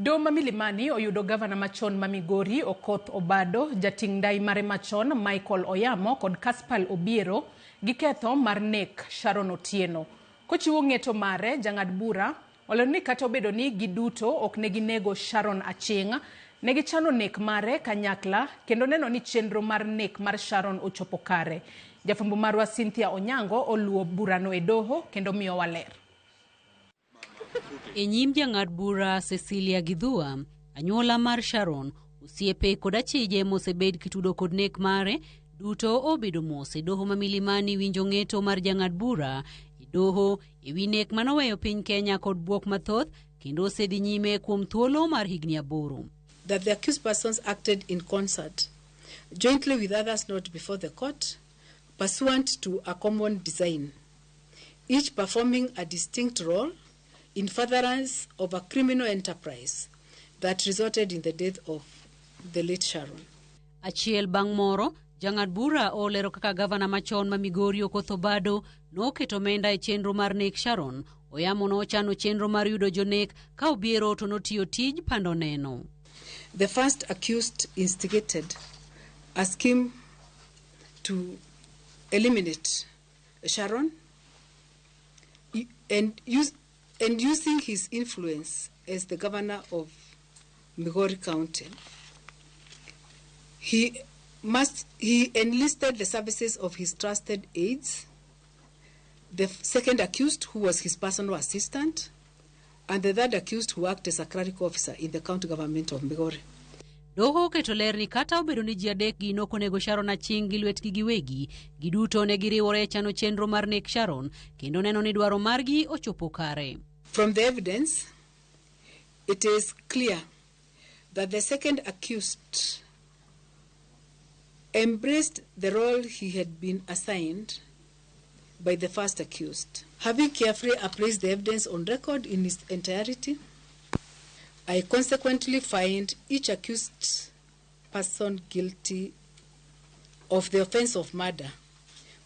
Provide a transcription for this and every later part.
Doho ma Milimani oyudo gavana machon ma Migori Okoth Obado, jating' ndai mare machon Michael Oyamo kod Caspal Obiero gi ketho mar nek Sharon Otieno. Kochiwo ng'eto mare, jang'ad bura olero ni kata obedo ni giduto ok ne ginego Sharon Aching', ne gichano nek mare kanyakla kendo neno ni chenro mar nek mar Sharon ochopo kare. Jafwambo marwa Cynthia Onyango oluwo burano e doho kendo miyowa ler. E nyim jang'ad bura Cecilia Githua, anyuola mar Sharon, osiepe kod achije mosebed kitudo kod nek mare duto obedo mos e doho ma Milimani winjo ng'eto mar jang'ad bura e doho e wi nek manoweyo piny Kenya kod bwok mathoth kendo osedhi nyime kuom thuolo mar higni 8. That the accused persons acted in concert, jointly with others not before the court, pursuant to a common design, each performing a distinct role in furtherance of a criminal enterprise that resulted in the death of the late Sharon. Achiel bang' moro, jang'ad bura olero kaka gavana machon ma Migori Okoth Obado noketo omenda e chenro mar nek Sharon. Oyamo nochano chenro mar yudo jonek ka Obiero to notiyo tij pando neno. The first accused instigated a scheme to eliminate Sharon and using his influence as the governor of Migori County, he enlisted the services of his trusted aides, the second accused, who was his personal assistant, and the third accused, who worked as a clerical officer in the county government of Migori. Doho oketo ler ni kata obedo ni ji adek gi nokonego Sharon Aching' gi lwetgi giwegi, giduto ne giriwore e chano chenro mar nek Sharon kendo neno ni dwaro margi ochopo kare. From the evidence, it is clear that the second accused embraced the role he had been assigned by the first accused. Having carefully appraised the evidence on record in its entirety, I consequently find each accused person guilty of the offense of murder,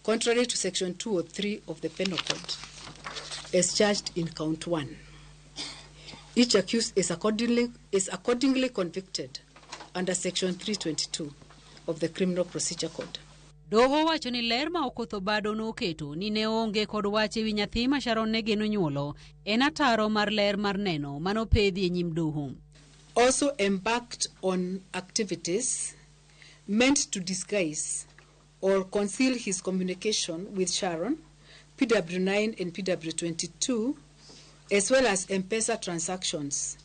contrary to section 203 of the Penal Code, as charged in count 1. Each accused is accordingly convicted under section 322 of the Criminal Procedure Code. Doho wacho ni ler ma Okoth Obado noketo ni ne onge kod wach ewi nyathi ma Sharon ne geno nyuolo en ataro mar ler mar neno manopedhi e nyim doho. Also embarked on activities meant to disguise or conceal his communication with Sharon, PW9 and PW22, as well as M-Pesa transactions.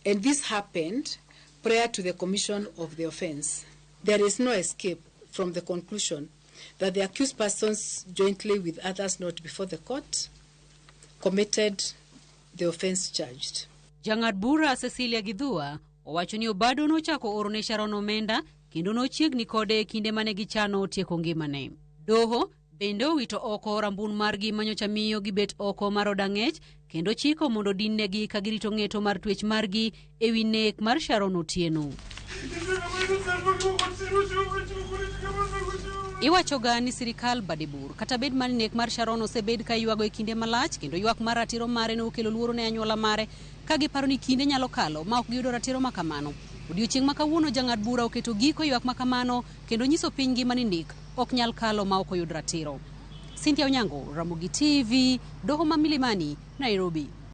And this happened prior to the commission of the offense. There is no escape from the conclusion that the accused persons, jointly with others not before the court, committed the offense charged. Jang'ad bura Cecilia Githua owacho ni Obado nochako oro ne Sharon omenda kendo nochiegni kode e kinde mane gichano tieko ngimane. Doho bende owito oko rambun margi manyocha miyo gibet oko mar od ang'ech kendo chiko mondo din-negi ka girito ng'eto mar twech margi ewi nek mar Sharon Otieno. Iwachoga ni sirikal bade bor kata bed mana ni nek mar Sharon osebed ka iywago e kinde malach kendo ywak mar ratiro mare ne okelo luoro ne anyuola mare ka giparo ni kinde nyalo kalo ma ok giyudo ratiro ma kamano. Odiochieng' ma kawuono jang'ad bura oketo giko ywak ma kamano kendo nyiso piny ngima ni nek ok nyal kalo ma ok oyud ratiro. Cynthia Onyango, Ramogi TV, Doho ma Milimani, Nairobi.